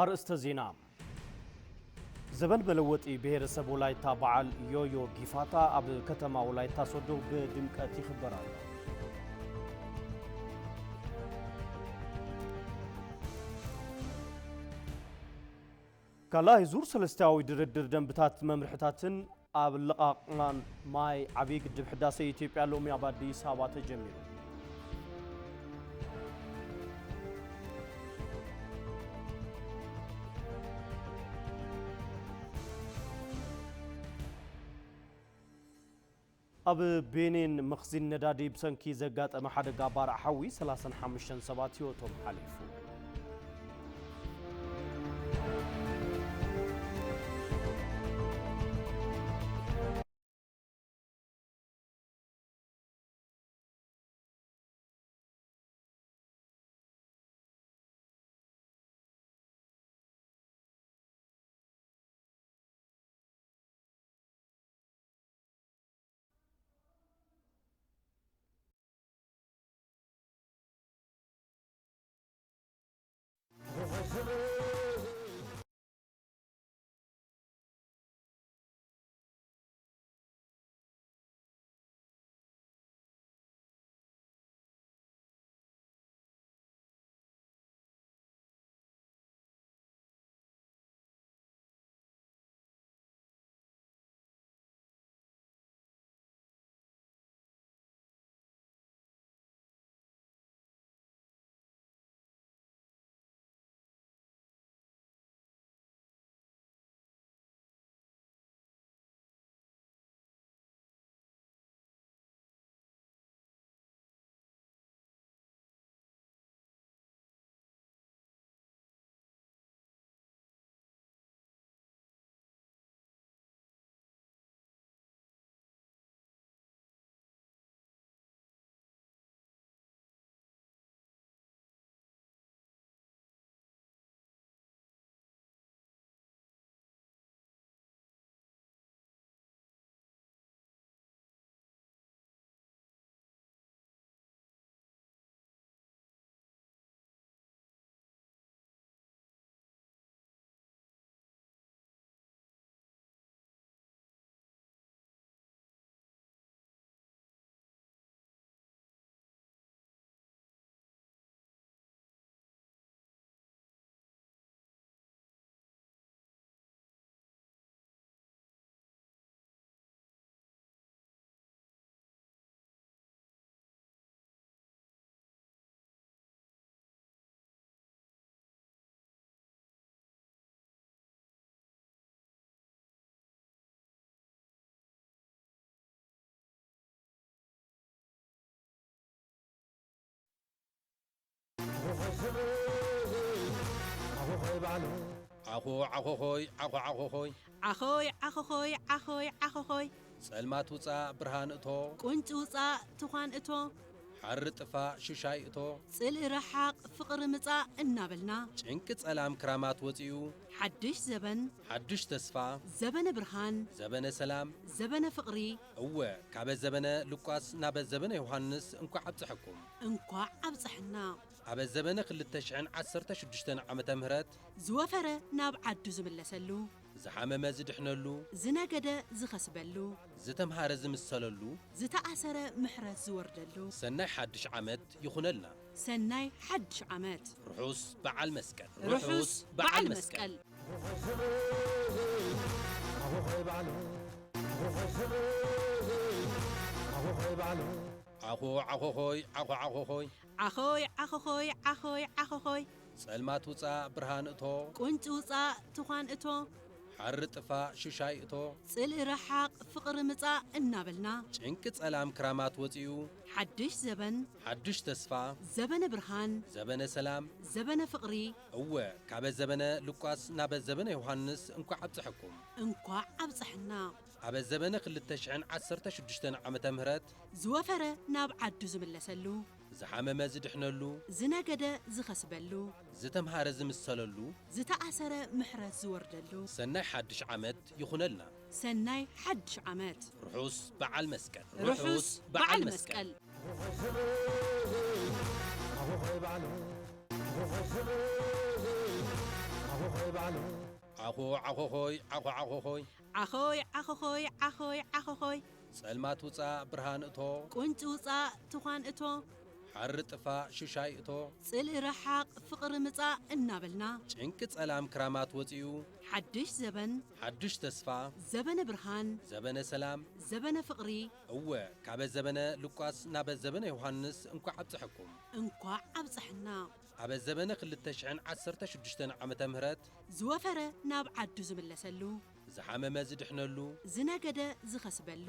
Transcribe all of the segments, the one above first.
ኣርእስተ ዜና። ዘበን መለወጢ ብሄረሰብ ወላይታ በዓል ዮዮ ጊፋታ ኣብ ከተማ ወላይታ ሶዶ ብድምቀት ይኽበር ኣሎ። ካልኣይ ዙር ሰለስቲያዊ ድርድር ደንብታት መምርሕታትን ኣብ ልቓቕ ማይ ዓብዪ ግድብ ሕዳሰ ኢትዮጵያ ሎሚ ኣብ ኣዲስ ኣበባ ተጀሚሩ። ኣብ ቤኒን መኽዚን ነዳዲ ብሰንኪ ዘጋጠመ ሓደጋ ባርዕ ሓዊ ሰላሳን ሓሙሽተን ሰባት ህይወቶም ሓሊፉ። ዓኾ ዓኾኾይ ዓኾ ዓኾኾይ ዓኾይ ዓኾኾይ ዓኾይ ዓኾኾይ ጸልማት ውጻእ ብርሃን እቶ ቁንጪ ውጻእ ትዃን እቶ ሓሪ ጥፋእ ሽሻይ እቶ ጽልኢ ረሓቕ ፍቕሪ ምጻእ እናበልና ጭንቂ ጸላም ክራማት ወጺኡ ሓድሽ ዘበን ሓድሽ ተስፋ ዘበነ ብርሃን ዘበነ ሰላም ዘበነ ፍቕሪ እወ፣ ካበ ዘበነ ሉቃስ ናበ ዘበነ ዮሃንስ እንኳዕ ኣብጽሐኩም። እንኳዕ ኣብጽሐና። ኣበ ዘበነ ክልተ ሽሕን ዓሰርተ ሽዱሽተን ዓመተ ምህረት ዝወፈረ ናብ ዓዱ ዝምለሰሉ፣ ዝሓመመ ዝድሕነሉ፣ ዝነገደ ዝኸስበሉ፣ ዝተምሃረ ዝምሰለሉ፣ ዝተኣሰረ ምሕረት ዝወርደሉ። ሰናይ ሓድሽ ዓመት ይኹነልና። ሰናይ ሓድሽ ዓመት። ርሑስ በዓል መስቀል። ርሑስ በዓል መስቀል። ዓኾ ዓኾኾይ ዓኾ ዓኾኾይ ዓኾይ ዓኾኾይ ዓኾይ ዓኾኾይ ጸልማት ውጻእ ብርሃን እቶ ቁንጪ ውጻእ ትዃን እቶ ሓሪ ጥፋእ ሽሻይ እቶ ጽልኢ ረሓቕ ፍቕሪ ምጻእ እናበልና ጭንቂ ጸላም ክራማት ወጺኡ ሓድሽ ዘበን ሓድሽ ተስፋ ዘበነ ብርሃን ዘበነ ሰላም ዘበነ ፍቕሪ እወ፣ ካበ ዘበነ ሉቃስ ናበ ዘበነ ዮሃንስ እንኳዕ ኣብጽሐኩም። እንኳዕ ኣብጽሐና። ኣበ ዘበነ ክልተ ሽሕን ዓሰርተ ሽዱሽተን ዓመተ ምህረት ዝወፈረ ናብ ዓዱ ዝምለሰሉ፣ ዝሓመመ ዝድሕነሉ፣ ዝነገደ ዝኸስበሉ፣ ዝተምሃረ ዝምሰለሉ፣ ዝተኣሰረ ምሕረት ዝወርደሉ። ሰናይ ሓድሽ ዓመት ይኹነልና። ሰናይ ሓድሽ ዓመት። ርሑስ በዓል መስቀል። ርሑስ በዓል መስቀል። ዓኾ ዓኾኾይ ዓኾ ዓኾኾይ ዓኾይ ዓኾኾይ ዓኾይ ዓኾኾይ ጸልማት ውጻእ ብርሃን እቶ ቁንጪ ውጻእ ትዃን እቶ ሓሪ ጥፋእ ሽሻይ እቶ ጽልኢ ረሓቕ ፍቕሪ ምጻእ እናበልና ጭንቂ ጸላም ክራማት ወጺኡ ሓድሽ ዘበን ሓድሽ ተስፋ ዘበነ ብርሃን ዘበነ ሰላም ዘበነ ፍቕሪ እወ፣ ካበ ዘበነ ሉቃስ ናበ ዘበነ ዮሃንስ እንኳዕ ኣብጽሐኩም። እንኳዕ ኣብጽሐና። ኣበ ዘበነ ክልተ ሽሕን ዓሰርተ ሽዱሽተን ዓመተ ምህረት ዝወፈረ ናብ ዓዱ ዝምለሰሉ፣ ዝሓመመ ዝድሕነሉ፣ ዝነገደ ዝኸስበሉ፣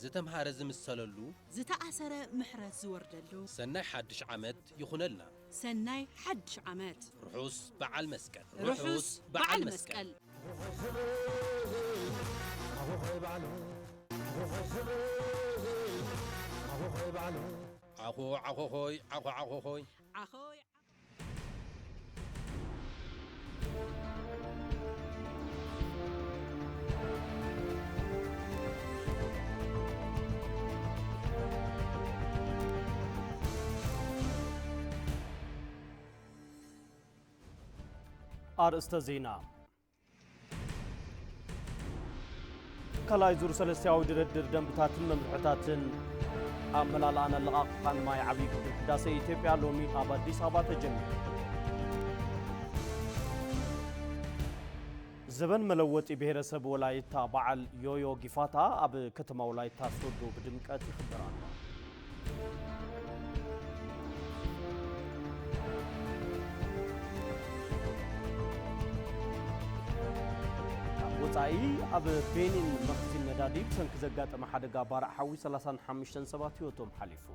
ዝተምሃረ ዝምሰለሉ፣ ዝተኣሰረ ምሕረት ዝወርደሉ፣ ሰናይ ሓድሽ ዓመት ይኹነልና። ሰናይ ሓድሽ ዓመት። ርሑስ በዓል መስቀል። ርሑስ በዓል መስቀል። ዓኾ ዓኾኾይ ዓኾ ዓኾኾይ ዓኾይ ዓኾይ ኣርእስተ ዜና። ካልኣይ ዙር ሰለስቲያዊ ድርድር ደንብታትን መምርሕታትን ኣመላልኣን ኣለቓቕቓን ማይ ዓብዪ ግድብ ህዳሰ ኢትዮጵያ ሎሚ ኣብ ኣዲስ ኣበባ ተጀሚሩ። ዘበን መለወጢ ብሄረሰብ ወላይታ በዓል ዮዮ ጊፋታ ኣብ ከተማ ወላይታ ሶዶ ብድምቀት ይኽበር ኣሎ። ካብ ወጻኢ፣ ኣብ ቤኒን መኽዚን ነዳዲ ብሰንኪ ዘጋጠመ ሓደጋ ባርዕ ሓዊ ሰላሳን ሓሙሽተን ሰባት ህይወቶም ሓሊፉ።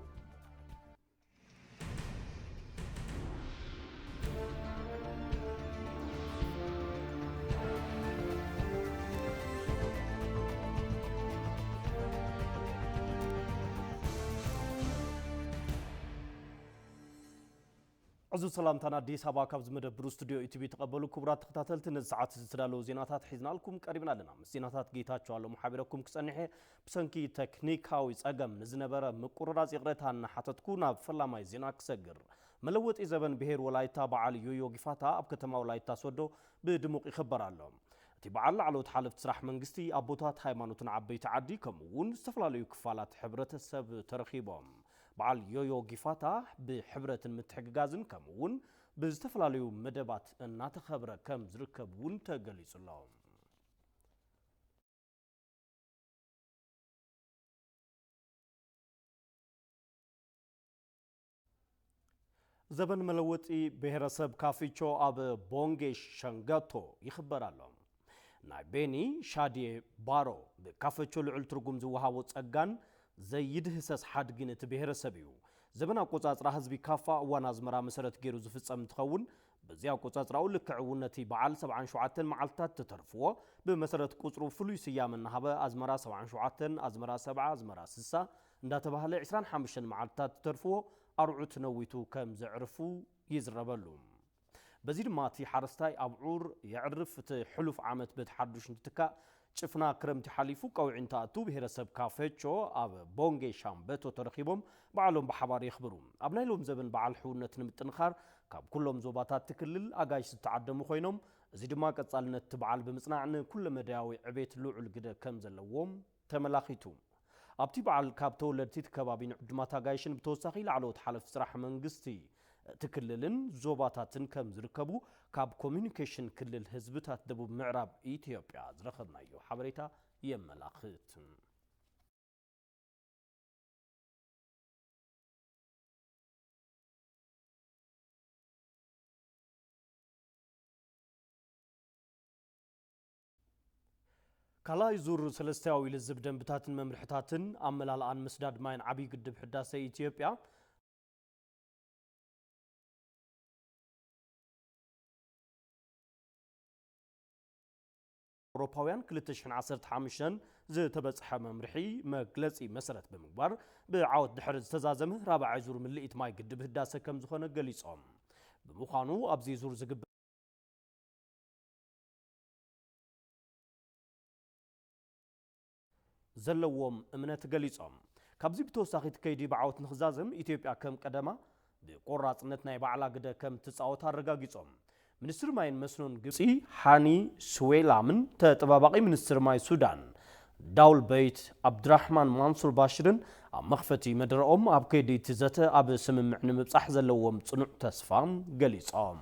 ዕዙዝ ሰላምታና ኣዲስ ኣበባ ካብዚ መደብ ብሩ ስቱድዮ ኢቲቪ ተቐበሉ። ክቡራት ተኸታተልቲ፣ ነዚ ሰዓት እዚ ዝተዳለዉ ዜናታት ሒዝናልኩም ቀሪብና ኣለና። ምስ ዜናታት ጌታቸው ኣለሙ ሓቢረኩም ክጸንሕ እየ። ብሰንኪ ተክኒካዊ ጸገም ንዝነበረ ምቁርራጽ ይቕሬታ እናሓተትኩ ናብ ፈላማይ ዜና ክሰግር። መለወጢ ዘበን ብሄር ወላይታ በዓል ዮዮ ጊፋታ ኣብ ከተማ ወላይታ ሶዶ ብድሙቕ ይኽበር ኣሎ። እቲ በዓል ላዕለዎት ሓለፍቲ ስራሕ መንግስቲ፣ ኣቦታት ሃይማኖትን ዓበይቲ ዓዲ ከምኡ እውን ዝተፈላለዩ ክፋላት ሕብረተሰብ ተረኺቦም። በዓል ዮዮ ጊፋታ ብሕብረትን ምትሕግጋዝን ከምኡ እውን ብዝተፈላለዩ መደባት እናተኸብረ ከም ዝርከብ እውን ተገሊጹ ኣሎ። ዘበን መለወጢ ብሄረሰብ ካፊቾ ኣብ ቦንጌ ሸንገቶ ይኽበር ኣሎ። ናይ ቤኒ ሻድየ ባሮ ብካፈቾ ልዑል ትርጉም ዝወሃቦ ጸጋን ዘይድህሰስ ሓድጊን እቲ ብሄረሰብ እዩ። ዘበን ኣቆጻጽራ ህዝቢ ካፋ እዋን ኣዝመራ መሰረት ገይሩ ዝፍጸም እንትኸውን፣ በዚ ኣቆጻጽራኡ ልክዕ እውን ነቲ በዓል ሰብዓን ሸውዓተን መዓልትታት ተተርፍዎ፣ ብመሰረት ቁጽሩ ፍሉይ ስያመ እናሃበ ኣዝመራ ሰብዓን ሸውዓተን፣ ኣዝመራ ሰብዓ፣ ኣዝመራ ስሳ እንዳተባህለ ዕስራን ሓሙሽተን መዓልትታት ተተርፍዎ ኣርዑት ነዊቱ ከም ዘዕርፉ ይዝረበሉ። በዚ ድማ እቲ ሓረስታይ ኣብዑር የዕርፍ፣ እቲ ሕሉፍ ዓመት በቲ ሓዱሽ እንትትካእ፣ ጭፍና ክረምቲ ሓሊፉ ቀውዒ እንትኣቱ ብሄረሰብ ካፈቾ ኣብ ቦንጌ ሻምበቶ ተረኺቦም በዓሎም ብሓባር የኽብሩ። ኣብ ናይ ሎም ዘበን በዓል ሕውነት ንምጥንኻር ካብ ኩሎም ዞባታት እቲ ክልል ኣጋይሽ ዝተዓደሙ ኮይኖም፣ እዚ ድማ ቀጻልነት እቲ በዓል ብምጽናዕ ንኩለመዳያዊ ዕቤት ልዑል ግደ ከም ዘለዎም ተመላኺቱ። ኣብቲ በዓል ካብ ተወለድቲ እቲ ከባቢን ዕዱማት ኣጋይሽን ብተወሳኺ ላዕለዎት ሓለፍቲ ስራሕ መንግስቲ እቲ ክልልን ዞባታትን ከም ዝርከቡ ካብ ኮሚኒኬሽን ክልል ህዝብታት ደቡብ ምዕራብ ኢትዮጵያ ዝረኸብናዮ ሓበሬታ የመላኽት። ካልኣይ ዙር ሰለስቲያዊ ልዝብ ደንብታትን መምርሕታትን ኣመላልኣን ምስዳድ ማይን ዓብዪ ግድብ ሕዳሰ ኢትዮጵያ ኣውሮፓውያን ክልተ ሽሕን ዓሰርተ ሓሙሽተን ዝተበጽሐ መምርሒ መግለጺ መሰረት ብምግባር፣ ብዓወት ድሕሪ ዝተዛዘመ ራብዓይ ዙር ምልኢት ማይ ግድብ ህዳሰ ከም ዝኾነ ገሊጾም። ብምዃኑ ኣብዚ ዙር ዝግበር ዘለዎም እምነት ገሊጾም። ካብዚ ብተወሳኺ እቲ ከይዲ ብዓወት ንኽዛዘም ኢትዮጵያ ከም ቀደማ ብቆራጽነት ናይ ባዕላ ግደ ከም ትጻወት ኣረጋጊጾም። ሚኒስትር ማይን መስኖን ግብጺ ሃኒ ስዌላምን ተጠባባቒ ሚኒስትር ማይ ሱዳን ዳውል በይት ኣብድራሕማን ማንሱር ባሽርን ኣብ መኽፈቲ መደረኦም፣ ኣብ ከይዲ እቲ ዘተ ኣብ ስምምዕ ንምብጻሕ ዘለዎም ጽኑዕ ተስፋ ገሊጾም።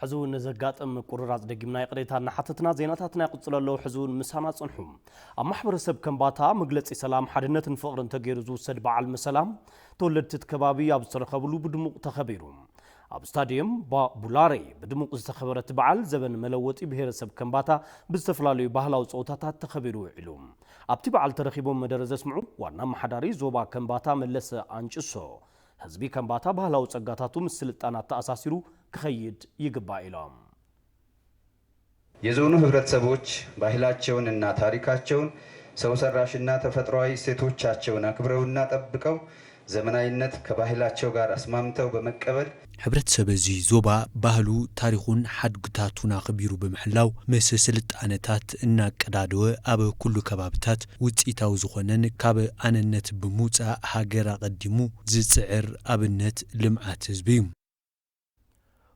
ሕዚ እውን ንዘጋጥም ቁርራፅ ደጊምና ይቕሬታ እናሓተትና፣ ዜናታትና ይቕፅሉ ኣለዉ። ሕዚ እውን ምሳና ፅንሑ። ኣብ ማሕበረሰብ ከምባታ መግለፂ ሰላም፣ ሓድነትን ፍቕርን ተገይሩ ዝውሰድ በዓል መሰላም ተወለድቲ እቲ ከባቢ ኣብ ዝተረኸብሉ ብድሙቕ ተኸቢሩ። ኣብ ስታዲየም ባ-፣ ቡላሬ ብድሙቕ ዝተኸበረ እቲ በዓል ዘበን መለወጢ ብሄረሰብ ከምባታ ብዝተፈላለዩ ባህላዊ ፀወታታት ተኸቢሩ ውዒሉ። ኣብቲ በዓል ተረኺቦም መደረ ዘስምዑ ዋና ኣመሓዳሪ ዞባ ከምባታ መለሰ ኣንጭሶ፣ ህዝቢ ከምባታ ባህላዊ ጸጋታቱ ምስ ስልጣነ ኣተኣሳሲሩ ክኸይድ ይግባእ ኢሎም። የዞኑ ህብረተሰቦች ባህላቸውንና ታሪካቸውን ሰው ሰራሽና ተፈጥሯዊ እሴቶቻቸውን አክብረውና ጠብቀው ዘመናዊነት ከባህላቸው ጋር አስማምተው በመቀበል፣ ሕብረተሰብ እዚ ዞባ ባህሉ፣ ታሪኹን ሓድግታቱን ኣኽቢሩ ብምሕላው፣ ምስ ስልጣነታት እናቀዳደወ ኣብ ኩሉ ከባብታት ውፅኢታዊ ዝኾነን ካብ ኣነነት ብምውፃእ ሃገር ኣቐዲሙ ዝፅዕር ኣብነት ልምዓት ህዝቢ እዩ።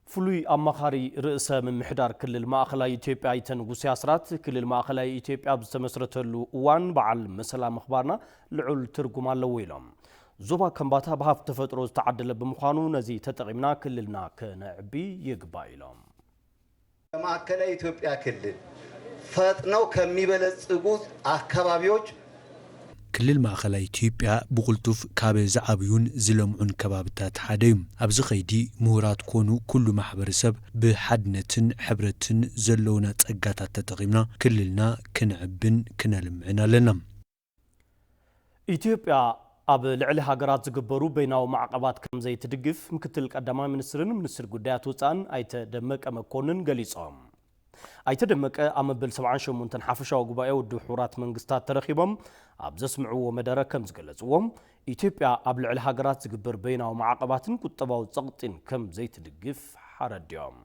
ፍሉይ ኣማኻሪ ርእሰ ምምሕዳር ክልል ማእኸላይ ኢትዮጵያ ኣይተ ንጉሴ ኣስራት፣ ክልል ማእኸላይ ኢትዮጵያ ኣብ ዝተመስረተሉ እዋን በዓል መሰላ ምኽባርና ልዑል ትርጉም ኣለዎ ኢሎም። ዞባ ከምባታ ብሃፍቲ ተፈጥሮ ዝተዓደለ ብምዃኑ ነዚ ተጠቒምና ክልልና ከነዕቢ ይግባእ ኢሎም። በማእከላይ ኢትዮጵያ ክልል ፈጥነው ከሚበለጽጉ አካባቢዎች ክልል ማእኸላይ ኢትዮጵያ ብቕልጡፍ ካብ ዝዓብዩን ዝለምዑን ከባብታት ሓደ እዩ። ኣብዚ ኸይዲ ምሁራት ኮኑ ኩሉ ማሕበረሰብ ብሓድነትን ሕብረትን ዘለውና ጸጋታት ተጠቒምና ክልልና ክነዕብን ክነልምዕን ኣለና። ኢትዮጵያ ኣብ ልዕሊ ሃገራት ዝግበሩ በይናዊ ማዕቐባት ከም ዘይትድግፍ ምክትል ቀዳማይ ሚኒስትርን ሚኒስትር ጉዳያት ወፃእን ኣይተ ደመቀ መኮንን ገሊፆም። ኣይተ ደመቀ ኣብ መበል ሰብዓን ሸሞንተን ሓፈሻዊ ጉባኤ ውድብ ሕቡራት መንግስታት ተረኺቦም ኣብ ዘስምዕዎ መደረ ከም ዝገለፅዎ፣ ኢትዮጵያ ኣብ ልዕሊ ሃገራት ዝግበር በይናዊ ማዕቐባትን ቁጠባዊ ፀቕጢን ከም ዘይትድግፍ ሓረዲኦም።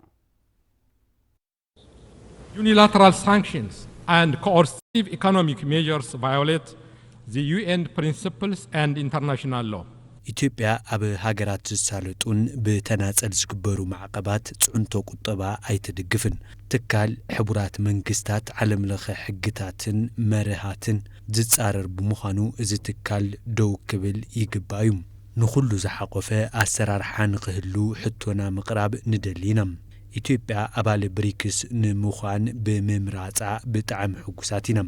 Unilateral sanctions and coercive economic measures violate the U N principles and international law. ኢትዮጵያ ኣብ ሃገራት ዝሳለጡን ብተናጸል ዝግበሩ ማዕቐባት ጽዕንቶ ቁጠባ ኣይትድግፍን። ትካል ሕቡራት መንግስታት ዓለምለኸ ሕግታትን መርሃትን ዝጻረር ብምዃኑ እዚ ትካል ደው ክብል ይግባእ እዩ። ንኹሉ ዝሓቖፈ ኣሰራርሓ ንኽህሉ ሕቶና ምቕራብ ንደሊ ኢና። ኢትዮጵያ ኣባል ብሪክስ ንምዃን ብምምራጻ ብጣዕሚ ሕጉሳት ኢና።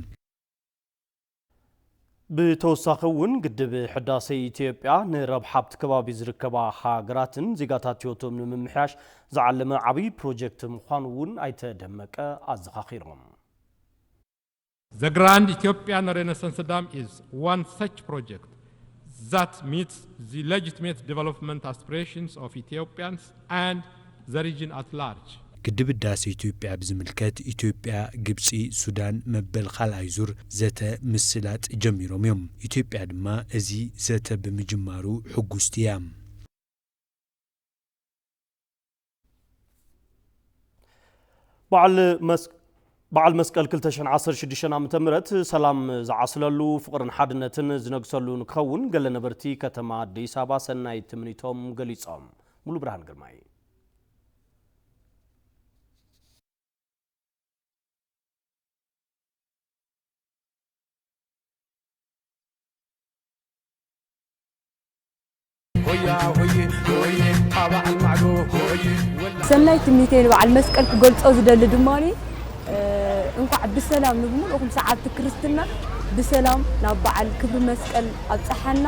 ብተወሳኺ እውን ግድብ ሕዳሰ ኢትዮጵያ ንረብሓ ኣብቲ ከባቢ ዝርከባ ሃገራትን ዜጋታት ህይወቶም ንምምሕያሽ ዝዓለመ ዓብዪ ፕሮጀክት ምዃኑ እውን ኣይተ ደመቀ ኣዘኻኺሮም። The Grand Ethiopian Renaissance Dam is one such project that meets the legitimate development aspirations of Ethiopians and the region at large. ግድብ ህዳሰ ኢትዮጵያ ብዝምልከት ኢትዮጵያ፣ ግብፂ፣ ሱዳን መበል ካልኣይ ዙር ዘተ ምስላጥ ጀሚሮም እዮም። ኢትዮጵያ ድማ እዚ ዘተ ብምጅማሩ ሕጉስቲ እያ። በዓል መስ- በዓል መስቀል ክልተ ሽሕን ዓሰርተ ሽዱሽተን ዓመተ ምህረት ሰላም ዝዓስለሉ፣ ፍቕርን ሓድነትን ዝነግሰሉ ንክኸውን ገለ ነበርቲ ከተማ ኣዲስ ኣበባ ሰናይ ትምኒቶም ገሊጾም። ሙሉ ብርሃን ግርማይ። ሰናይ ትምኒተይ ንበዓል መስቀል ክገልጾ ዝደሊ ድማ፣ እንኳዕ ብሰላም ንብምልኡኹም ሰዓብቲ ክርስትና ብሰላም ናብ በዓል ክብሪ መስቀል ኣብጽሓና፣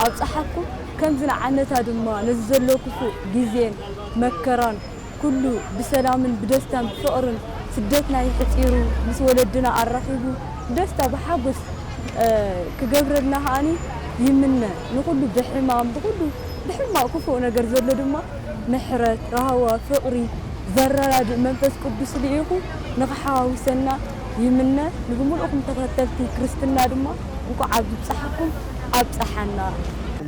ኣብጽሓኩም። ከምዚ ንዓነታ ድማ ነዚ ዘሎ ክፉእ ግዜን መከራን ኩሉ ብሰላምን ብደስታን ብፍቕርን ስደትና ይሕጺሩ ምስ ወለድና ኣራኺቡ ብደስታ ብሓጎስ ክገብረልና ከኣኒ ይምነ። ንኹሉ ብሕማም ብኹሉ ብሕማቕ ክፉእ ነገር ዘሎ ድማ ምሕረት፣ ራህዋ፣ ፍቕሪ ዘረዳድእ መንፈስ ቅዱስ ልኢኹ ንኽሓዋውሰና ይምነ። ንብምልኡኹም ተኸተልቲ ክርስትና ድማ እንኳዕ ኣብ ዝብጽሓኩም ኣብጽሓና።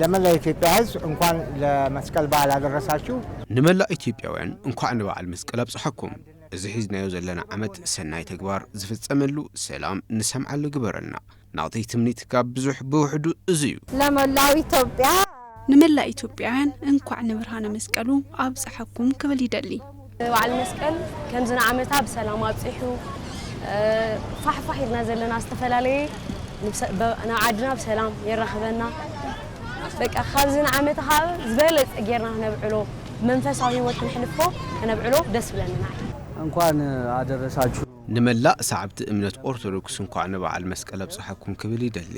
ለመላ ኢትዮጵያ ሕዝብ እንኳን ለመስቀል በዓል ኣደረሳችሁ። ንመላእ ኢትዮጵያውያን እንኳዕ ንበዓል መስቀል ኣብጽሓኩም። እዚ ሒዝናዮ ዘለና ዓመት ሰናይ ተግባር ዝፍጸመሉ፣ ሰላም ንሰምዓሉ ግበረልና። ናቕተይ ትምኒት ካብ ብዙሕ ብውሕዱ እዚ እዩ። ለመላው ኢትዮጵያ። ንመላእ ኢትዮጵያውያን እንኳዕ ንብርሃነ መስቀሉ ኣብጽሓኩም ክብል ይደሊ። በዓል መስቀል ከምዚ ንዓመታ ብሰላም ኣብጺሑ፣ እ፣ ፋሕፋሕ ኢልና ዘለና ዝተፈላለየ ንብሰ-፣ በ-፣ ናብ ዓድና ብሰላም የራኽበና። በቃ ካብዚ ንዓመታ ካብ ዝበለጸ ጌርና ክነብዕሎ፣ መንፈሳዊ ህይወት ክንሕልፎ፣ ክነብዕሎ ደስ ብለኒ ንዓይ። እንኳን ኣደረሳችሁ። ንመላእ ሰዓብቲ እምነት ኦርቶዶክስ እንኳዕ ንበዓል መስቀል ኣብጽሓኩም ክብል ይደሊ።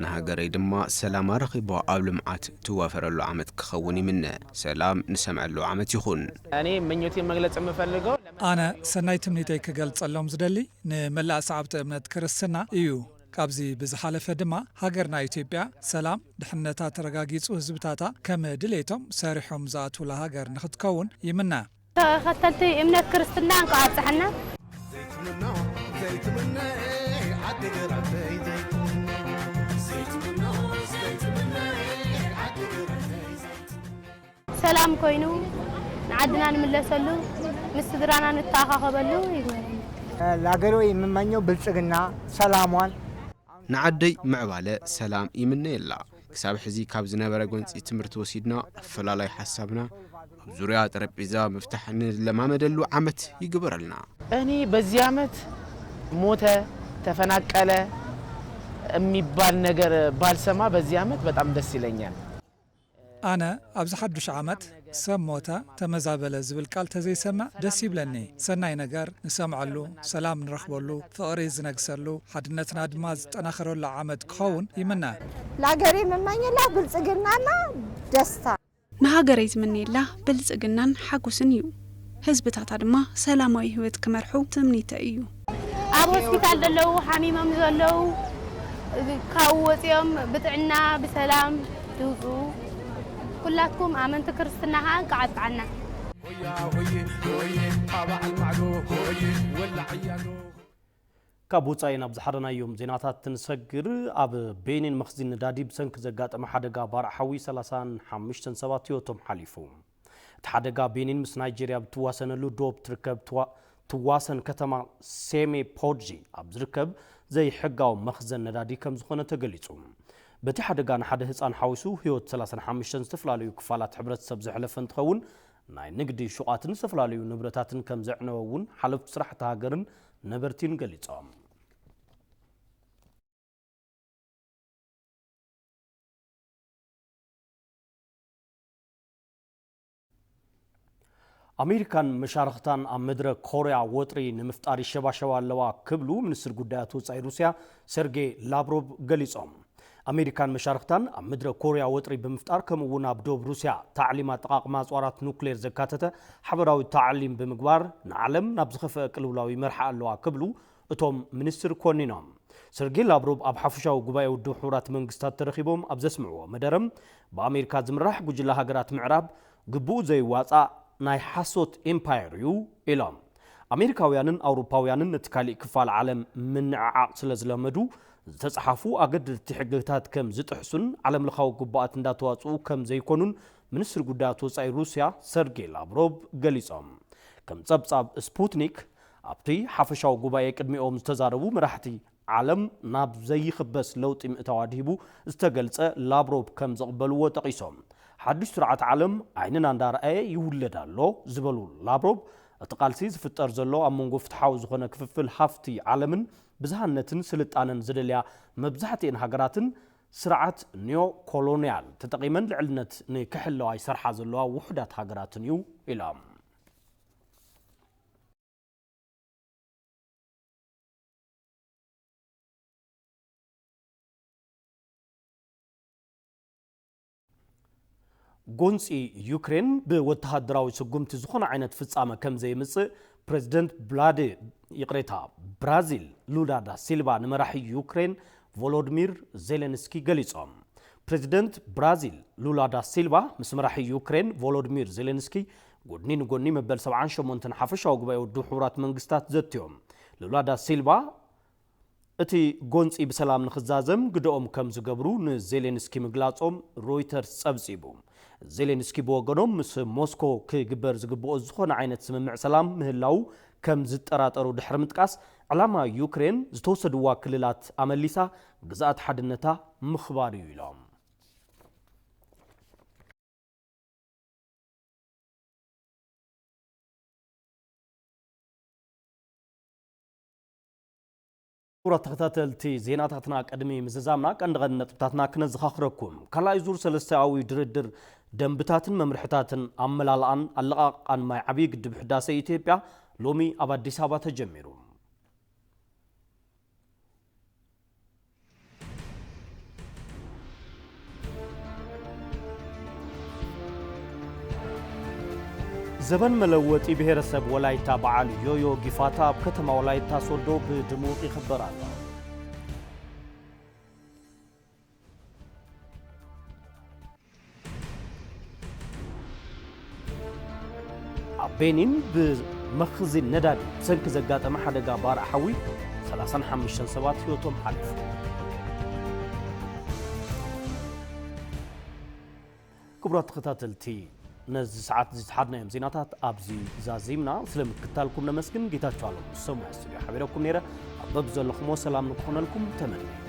ንሃገረይ ድማ ሰላም ኣረኺቦ ኣብ ልምዓት ትዋፈረሉ ዓመት ክኸውን ይምነ። ሰላም ንሰምዐሉ ዓመት ይኹን። እኔ ምኞቴን መግለጽ የምፈልገው ኣነ ሰናይ ትምኒተይ ክገልጸሎም ዝደሊ ንመላእ ሰዓብቲ እምነት ክርስትና እዩ። ካብዚ ብዝሓለፈ ድማ ሃገርና ኢትዮጵያ ሰላም ድሕነታ ተረጋጊጹ ህዝብታታ ከም ድሌቶም ሰሪሖም ዝኣትውላ ሃገር ንኽትከውን ይምነ። ተኸተልቲ እምነት ክርስትና እንኳዕ ኣብፀሐና። ሰላም ኮይኑ ንዓድና ንምለሰሉ ምስ ስድራና ንተኣኻኸበሉ ይግበረና። ለሀገሬ የምመኘው ብልጽግና ሰላሟን። ንዓደይ ምዕባለ ሰላም ይምነየላ። ክሳብ ሕዚ ካብ ዝነበረ ጎንፂ ትምህርቲ ወሲድና ኣፈላላይ ሓሳብና ኣብ ዙርያ ጠረጴዛ ምፍታሕ ንለማመደሉ ዓመት ይግበረልና። እኔ በዚህ ዓመት ሞተ፣ ተፈናቀለ የሚባል ነገር ባልሰማ በዚህ ዓመት በጣም ደስ ይለኛል። ኣነ ኣብዚ ሓዱሽ ዓመት ሰብ ሞተ፣ ተመዛበለ ዝብል ቃል ተዘይሰምዕ ደስ ይብለኒ። ሰናይ ነገር ንሰምዐሉ፣ ሰላም ንረኽበሉ፣ ፍቕሪ ዝነግሰሉ፣ ሓድነትና ድማ ዝጠናኸረሉ ዓመት ክኸውን ይምነ። ለሀገሬ የምመኘላት ብልጽግናና ደስታ። ንሃገረይ ዝምነየላ ብልጽግናን ሓጎስን እዩ። ህዝብታታ ድማ ሰላማዊ ህይወት ክመርሑ ትምኒተይ እዩ። ኣብ ሆስፒታል ዘለዉ፣ ሓሚሞም ዘለዉ፣ ካብኡ ወፂኦም ብጥዕና ብሰላም ይውፅኡ። ኩላትኩም ኣመንቲ ክርስትና ከዓ እንቃዕ ኣብፀሐና። ካብ ወጻኢ ናብ ዝሓረናዮም ዜናታት ንሰግር። ኣብ ቤኒን መኽዚን ነዳዲ ብሰንኪ ዘጋጠመ ሓደጋ ባርዕ ሓዊ ሰላሳን ሓሙሽተን ሰባት ህይወቶም ሓሊፉ። እቲ ሓደጋ ቤኒን ምስ ናይጄርያ ብትዋሰነሉ ዶብ ትርከብ ትዋ-፣ ትዋሰን ከተማ ሴሜ ፖድጂ ኣብ ዝርከብ ዘይሕጋዊ መኽዘን ነዳዲ ከም ዝኾነ ተገሊጹ። በቲ ሓደጋ ንሓደ ህጻን ሓዊሱ ህይወት ሰላሳን ሓሙሽተን ዝተፈላለዩ ክፋላት ሕብረተሰብ ዘሕለፈ እንትኸውን፣ ናይ ንግዲ ሹቓትን ዝተፈላለዩ ንብረታትን ከም ዘዕነወ እውን ሓለፍቲ ስራሕቲ ሃገርን ነበርቲን ገሊጾም። ኣሜሪካን መሻርኽታን ኣብ መድረኽ ኮርያ ወጥሪ ንምፍጣር ይሸባሸባ ኣለዋ ክብሉ ሚኒስትር ጉዳያት ወጻኢ ሩስያ ሰርጌ ላቭሮቭ ገሊጾም። ኣሜሪካን መሻርኽታን ኣብ መድረኽ ኮርያ ወጥሪ ብምፍጣር፣ ከምኡ እውን ኣብ ዶብ ሩስያ ታዕሊም ኣጠቓቕማ ኣጽዋራት ኑክሌር ዘካተተ ሓበራዊ ታዕሊም ብምግባር፣ ንዓለም ናብ ዝኸፍአ ቅልውላው ይመርሓ ኣለዋ ክብሉ እቶም ሚኒስትር ኮኒኖም። ሰርጌ ላቭሮቭ ኣብ ሓፈሻዊ ጉባኤ ውድብ ሕቡራት መንግስታት ተረኺቦም ኣብ ዘስምዕዎ መደረ፣ ብኣሜሪካ ዝምራሕ ጉጅለ ሃገራት ምዕራብ ግቡኡ ዘይዋጻእ ናይ ሓሶት ኤምፓየር እዩ ኢሎም። ኣሜሪካውያንን ኣውሮፓውያንን ነቲ ካሊእ ክፋል ዓለም ምንዕዓቕ ስለ ዝለመዱ፣ ዝተጻሓፉ ኣገደድቲ ሕግታት ከም ዝጥሕሱን ዓለምለኻዊ ግቡኣት እንዳተዋጽኡ ከም ዘይኮኑን ሚኒስትሪ ጉዳያት ወጻኢ ሩስያ ሰርጌ ላቭሮቭ ገሊጾም። ከም ጸብጻብ ስፑትኒክ፣ ኣብቲ ሓፈሻዊ ጉባኤ ቅድሚኦም ዝተዛረቡ መራሕቲ ዓለም ናብ ዘይኽበስ ለውጢ ምእታው ኣድሂቡ ዝተገልጸ ላቭሮቭ ከም ዝቕበልዎ ጠቒሶም፣ ሓድሽ ስርዓት ዓለም ዓይንና እንዳረኣየ ይውለድ ኣሎ ዝበሉ ላቭሮቭ፣ እቲ ቃልሲ ዝፍጠር ዘሎ ኣብ መንጎ ፍትሓዊ ዝኾነ ክፍፍል ሃፍቲ ዓለምን ብዝሃነትን ስልጣነን ዝደልያ መብዛሕትኤን ሃገራትን ስርዓት ኒዮ ኮሎኒያል ተጠቒመን ልዕልነት ንክሕለዋ ይሰርሓ ዘለዋ ውሑዳት ሃገራትን እዩ ኢሎም። ጎንፂ ዩክሬን ብወተሃደራዊ ስጉምቲ ዝኾነ ዓይነት ፍጻመ ከም ዘየምጽእ ፕሬዚደንት ብላድ ይቕሬታ ብራዚል ሉላ ዳ ሲልቫ ንመራሒ ዩክሬን ቮሎድሚር ዜሌንስኪ ገሊጾም። ፕሬዚደንት ብራዚል ሉላ ዳ ሲልቫ ምስ መራሒ ዩክሬን ቮሎድሚር ዜሌንስኪ ጎድኒ ንጎድኒ መበል ሰብዓን ሸሞንተን ሓፈሻዊ ጉባኤ ውድብ ሕቡራት መንግስታት ዘትዮም። ሉላ ዳ ሲልቫ እቲ ጎንጺ ብሰላም ንኽዛዘም ግደኦም ከም ዝገብሩ ንዜሌንስኪ ምግላጾም ሮይተርስ ጸብጺቡ። ዜሌንስኪ ብወገኖም ምስ ሞስኮ ክግበር ዝግብኦ ዝኾነ ዓይነት ስምምዕ ሰላም ምህላው ከም ዝጠራጠሩ ድሕሪ ምጥቃስ፣ ዕላማ ዩክሬን ዝተወሰድዋ ክልላት ኣመሊሳ ግዝኣት ሓድነታ ምኽባር እዩ ኢሎም። ክቡራት ተኸታተልቲ ዜናታትና፣ ቅድሚ ምዝዛምና ቀንዲ ቀንዲ ነጥብታትና ክነዘኻኽረኩም። ካልኣይ ዙር ሰለስተኣዊ ድርድር ደንብታትን መምርሕታትን ኣመላልኣን ኣለቓቕቓን ማይ ዓብዪ ግድብ ሕዳሴ ኢትዮጵያ ሎሚ ኣብ ኣዲስ ኣበባ ተጀሚሩ። ዘበን መለወጢ ብሄረሰብ ወላይታ በዓል ዮዮ ጊፋታ ኣብ ከተማ ወላይታ ሶዶ ብድሙቕ ይኽበር ኣሎ። ኣብ ቤኒን ብመኽዚን ነዳዲ ብሰንኪ ዘጋጠመ ሓደጋ ባርዕ ሓዊ ሰላሳን ሓሙሽተን ሰባት ህይወቶም ሓሊፉ። ክቡራት ተኸታተልቲ፣ ነዚ ሰዓት እዚ ዝሓዝናዮም ዜናታት ኣብዚ ዛዚምና። ስለ ምክታልኩም ነመስግን። ጌታቸው ኣለሙ፣ ሰሙያ ስቱዲዮ ሓቢረኩም ነይረ። ኣብ በብዘለኹሞ ሰላም ንክኾነልኩም ተመንየ።